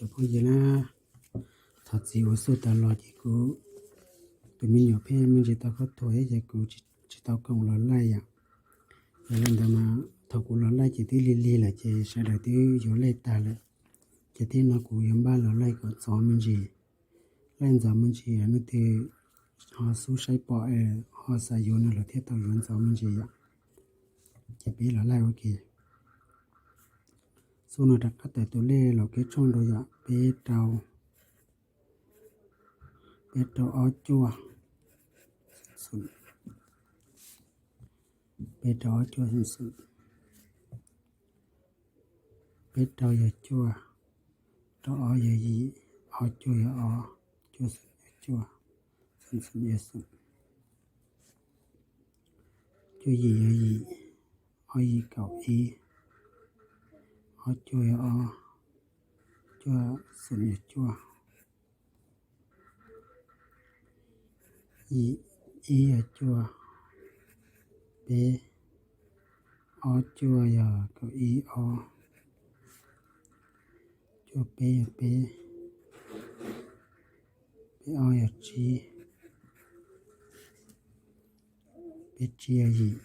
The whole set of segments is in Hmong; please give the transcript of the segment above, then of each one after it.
Tus phooj ywg na, thov txim uas xub tas los ces kuv tus me nyuam pheej me ntsis tau khaub thuas thiab ces kuv tsis tau koom los laij yom. Yog li ntawd mas thaum kuv los laij ces twb lig lig lawm ces sawv daws twb yuav lej tag lawm. Ces thiab no kuv yuav npaj los laij kom ntxov me ntsis. Laij ntxov me ntsis leej twg ho xub saib pom ho xav yuav no lawv thiaj tau yuav ntxov me ntsis yom. Ces peb los laij ua ke. Xub no rov qab tawm tus lej los kev tshooj rau yom, peb rau, peb rau ob cuaj, peb rau ob cuaj, peb rau yog cuaj, rau ob yog yim, ob cuaj yog ob, cuaj xoom yog cuaj, xoom xoom yog xoom, cuaj yim yog yim, ob yim kaum ib, ob cuaj yog ob, cuaj xoom yog cuaj, yim ib yog cuaj, peb, ob cuaj yog kaum ib ob, cuaj peb yog peb, peb ob yog tsib, peb tsib yog yim.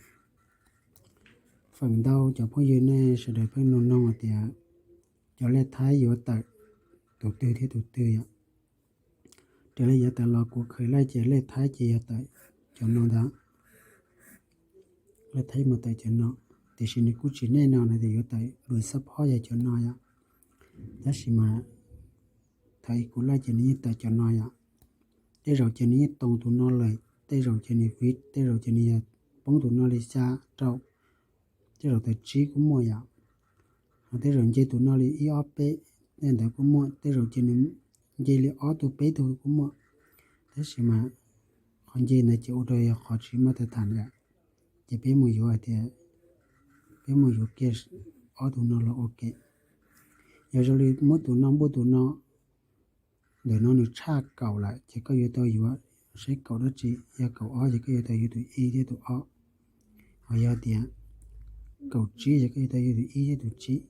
Feem ntau cov phooj ywg nej sawv daws pheej nug noog hais tias cov lej Thaib yuav tawm tus twg thiab tus twg yom. Raws li yav tas los kuv khaws laij ces lej Thaib ces yog tawm cov no ntag. Lej Thaib mas tawm cov no, tiam sis nws kuj tsis nej no na tias yuav tawm lwm xab phob yog cov no yom. Tab sis mas thaum kuv laij ces nws yeej tawm cov no yom. Tej zaum ces nws yeej toos tus no lawm, tej zaum ces nws fiv, tej zaum ces nws yog poob tus no li xya rau, tej zaum tawm tsib kuj muaj yom. Ho tej zaum nce tus no li ib ob peb, tej ntawd kuj muaj, tej zaum ces nws nce li ob tug peb tug kuj muaj. Tab sis mas qhov nce ntawd ces ua rau yog qhov tsis muaj tas tham lawm. Ces peb mus yuav hais tias peb mus yuav kiag ob tug no los ua ke. Yog zoo li muab tus no npuaj tus no, ntawm no nws tshaj kaum lawm ces koj yuav tau yuav saib kaum dab tsi, yog kaum ob ces koj yuav tau yuav tus ib thiab tus ob. Ho yog tias kaum tsib ces koj yuav tau yuav tus ib thiab tus tsib.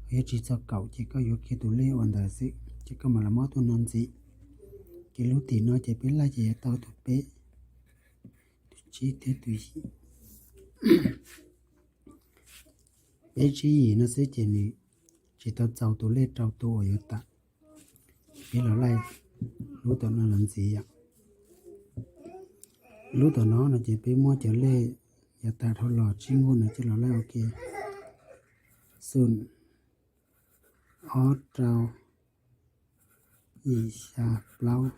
Ho yog tsis txog kaum ces koj yuav kiag tus lej uas ntawd xwb ces koj mam los muab tus no ntxiv. Ces lub tim no ces peb laij ces yuav tau tus peb, tus tsib thiab tus yim. Peb tsib yim no xwb ces nws tsis tau txaus tus lej rau tus uas yuav tawm. Peb los laij lub tom no los ntxiv yom. Lub tom no no ces peb muab cov lej yav tas dhau los tsib nkuj no coj los laij ua ke. Xoom, ob rau, yim xya plaub,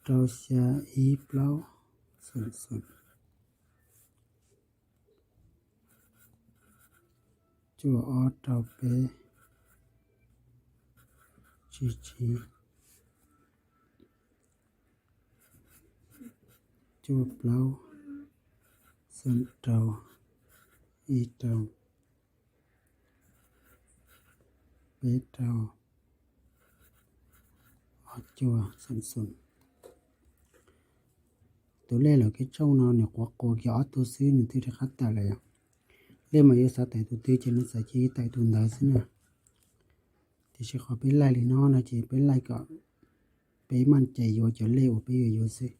rau xya ib plaub, xoom xoom, cuaj ob rau peb, tsib tsib, cuaj plaub, xoom rau, ib rau, peb rau, ob cuaj, xoom xoom. Tus lej lawv kev tshooj no nws quav quas kiag ob tug xwb nws twb rov qab tawm lawm yom. Lej mas yuav xav tawm tus twg ces nws txawm cia li tawm tus ntawd xwb na. Tiam sis qhov peb laij li no no ces peb laij kom peb maj cai yuav cov lej uas peb yuav yuav xwb.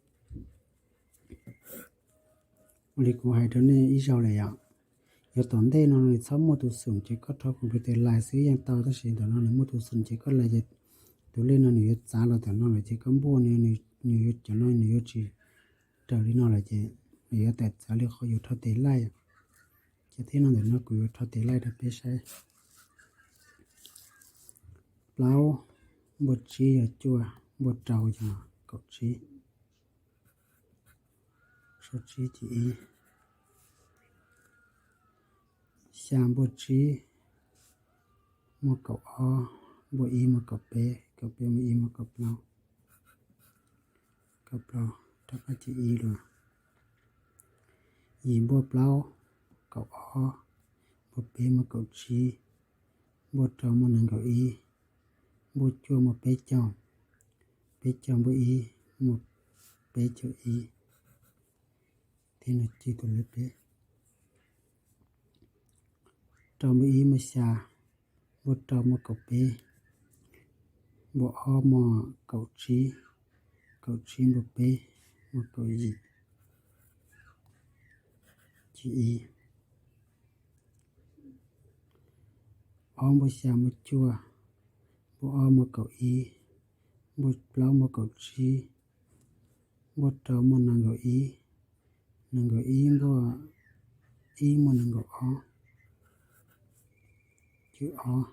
Ua li kuv hais rau nej ib zaug lawm yom, yuav tom ntej no nws txhob muaj tus xoom ces koj rho computer laij xwb yeej tau, tab sis ntawm no nws muaj tus xoom ces koj laij ces tus lej no nws yuav txav los tom no lawm ces koj npuaj nws, cov no nws yuav tsis raws li no lawm ces nws yuav tawm txav li qhov yus rho tes laij. Ces thiab no ntawm no kuv yuav rho tes laij rau peb saib. Plaub npuaj tsib yog cuaj, npuaj rau yog kaum tsib, sau tsib ces ib. Xya npuaj tsib muaj kaum ob, npuaj ib muaj kaum peb, kaum peb muaj ib muaj kaum plaub, kaum plaub rov qab ces ib dua. Yim npuaj plaub, kaum ob, npuaj peb muaj kaum tsib, npuaj rau muaj nees nkaum ib, npuaj cuaj muaj peb caug, peb caug npuaj ib muaj peb caug ib, thiab no ci tus lej peb. rau npua ib muaj xya, npua rau muaj kaum peb, npua ob muaj kaum tsib, kaum tsib npua peb muaj kaum yim, tsib ib. Ob npua xya muaj cuaj, npua ob muaj kaum ib, npua plaub muaj kaum tsib, npua rau muaj nees nkaum ib, nees nkaum ib npua ib muaj nees nkaum ob, tsib ob,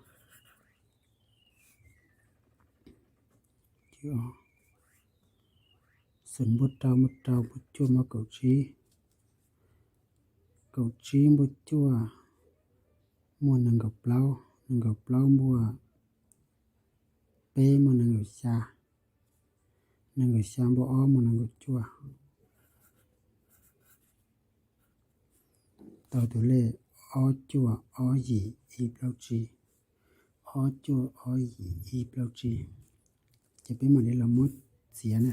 tsib ob. Xoom npua rau muaj rau, npua cuaj muaj kaum tsib, kaum tsib npua cuaj muaj nees nkaum plaub, nees nkaum plaub npua peb muaj nees nkaum xya, nees nkaum xya npua ob muaj nees nkaum cuaj. Tau tus lej ob cuaj ob yim ib plaub tsib, ob cuaj ob yim ib plaub tsib. Ces peb mam li los muab txiav na.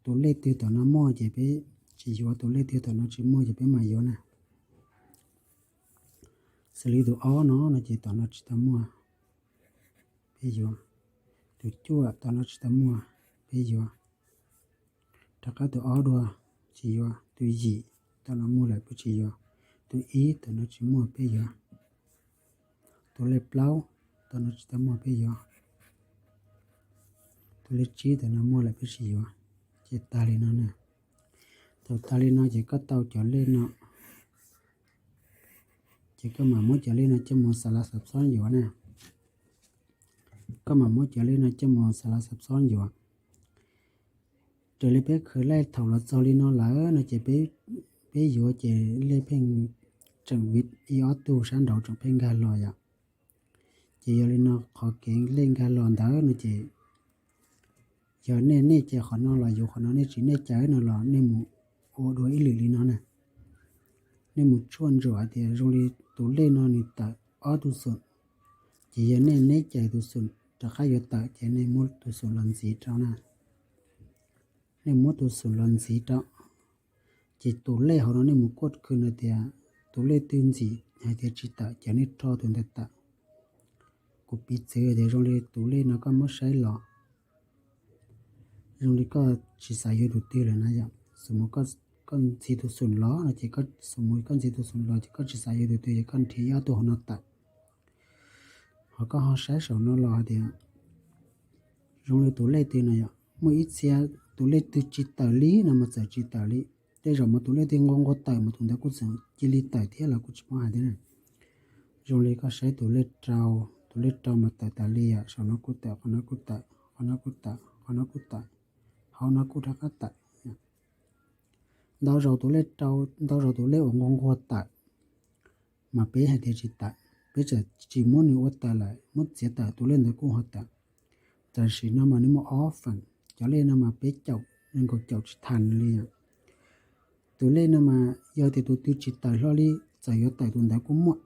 Tus lej twg tom no muaj ces peb tsis yuav, tus lej twg tom no tsis muaj ces peb mam yuav na. Xws li tus ob no no ces tom no tsis tau muaj, peb yuav. Tus cuaj tom no tsis tau muaj, peb yuav. Rov qab tus ob dua, tsis yuav. Tus yim tom no muaj lawm peb tsis yuav. Tus ib tom no tsis muaj peb yuav. Tus lej plaub tom no tsis tau muaj peb yuav. Tus lej tsib tom no muaj lawm peb tsis yuav. Ces tag li no na. Thaum tag li no ces koj tau cov lej no, ces koj mam muab cov lej no coj mus xav lav xav xob yuav na. Koj mam muab cov lej no coj mus xav lav xav xob yuav. Raws li peb khaws lej thaum los txog li no lawm no ces peb yuav ces lej pheej tseem viv ib ob tug sab nraud tseem pheej nkag los yom. Ces yog li no qhov kev lej nkag los ntawd no ces yog nej nej cais qhov no los yuav qhov no, nej tsis nej cais no los nej mus ua dua ib lwm li no na. Nej mus tshuaj ntsuam hais tias zoo li tus lej no nws tawm ob tug xoom, ces yog nej nej cais tus xoom rov qab yuav tawm ces nej muab tus xoom los ntxiv rau na. Nej muab tus xoom los ntxiv rau, ces tus lej hauv no nej mus kuaj khw no tias tus lej twg ntxim hais tias tsis tawm ces nej rho tus ntawd tawm. Kuv piv txwv tias zoo li tus lej no koj muab saib los, zoo li koj tsis xav yuav tus twg lawm na yom. Xum mus koj ntxiv tus xoom los no ces, xum mus koj ntxiv tus xoom los ces koj tsis xav yuav tus twg ces koj nrhiav ib ob tug hauv no tawm. Ho koj ho saib saum no los hais tias zoo li tus lej twg no yom, muaj ib txhia tus lej twg tsis tawm li no mas txawm tsis tawm li. Tej zaum mas tus lej twg nquag nquag tawm mas tus ntawd kuj txawm cia li tawm thiab los kuj tsis paub hais tias na. Zoo li koj saib tus lej rau, tus lej rau mas tawm tas li, saum no kuj tawm, qhov no kuj tawm, qhov no kuj tawm, qhov no kuj tawm, hauv no kuj rov qab tawm. Ntau zaus tus lej rau, ntau zaus tus lej uas nquag nquag tawm mas peb hais tias tsis tawm, peb txawm tsis muab nws ua tawm lawm, muab txiav tawm tus lej ntawd kuj ho tawm. Tam sim no mas nws muaj ob feem, cov lej no mas peb caum, nees nkaum caum tsis tham li os. Tus lej no mas yog tias tus twg tsis tawm hlo li, txawm yuav tawm tus ntawd kuj muaj.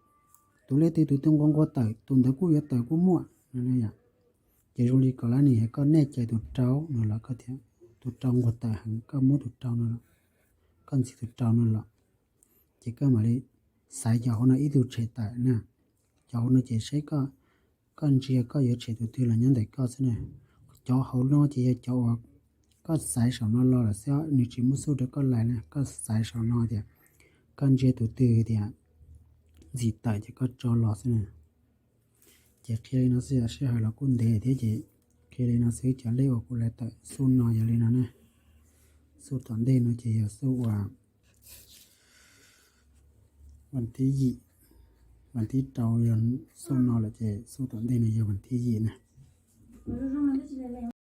Tus lej twg tus twg nquag nquag tawm tus ntawd kuj yuav tawm kuj muaj. Ces zoo li kom lab nim hais koj nej cais tus rau no los koj tias tus rau nquag tawm heev, koj muab tus rau no, koj ntxiv tus rau no los, ces koj mam li xaiv cov hauv no ib tug tshem tawm na. Cov hauv no ces saib koj ntsia koj yuav tshem tus twg los nyob ntawm koj xwb na. Cov hauv no ces yog cov uas koj xaiv saum no los lawm xwb, nws tsis muaj xuj rau koj lais na, koj xaiv saum no tias koj ntsia tus twg tias ntxim tawm ces koj tso los xwb na. Ces qhia li no xwb, sij hawm los kuj ntev thiab ces qhia li no xwb, cov lej uas kuv lawv tawm xuj no yog li no na. Xuj tom ntej no ces yog xuj uas vas thib yim, vas thib rau yog xuj no lawm ces xuj tom ntej no yog vas thib yim na.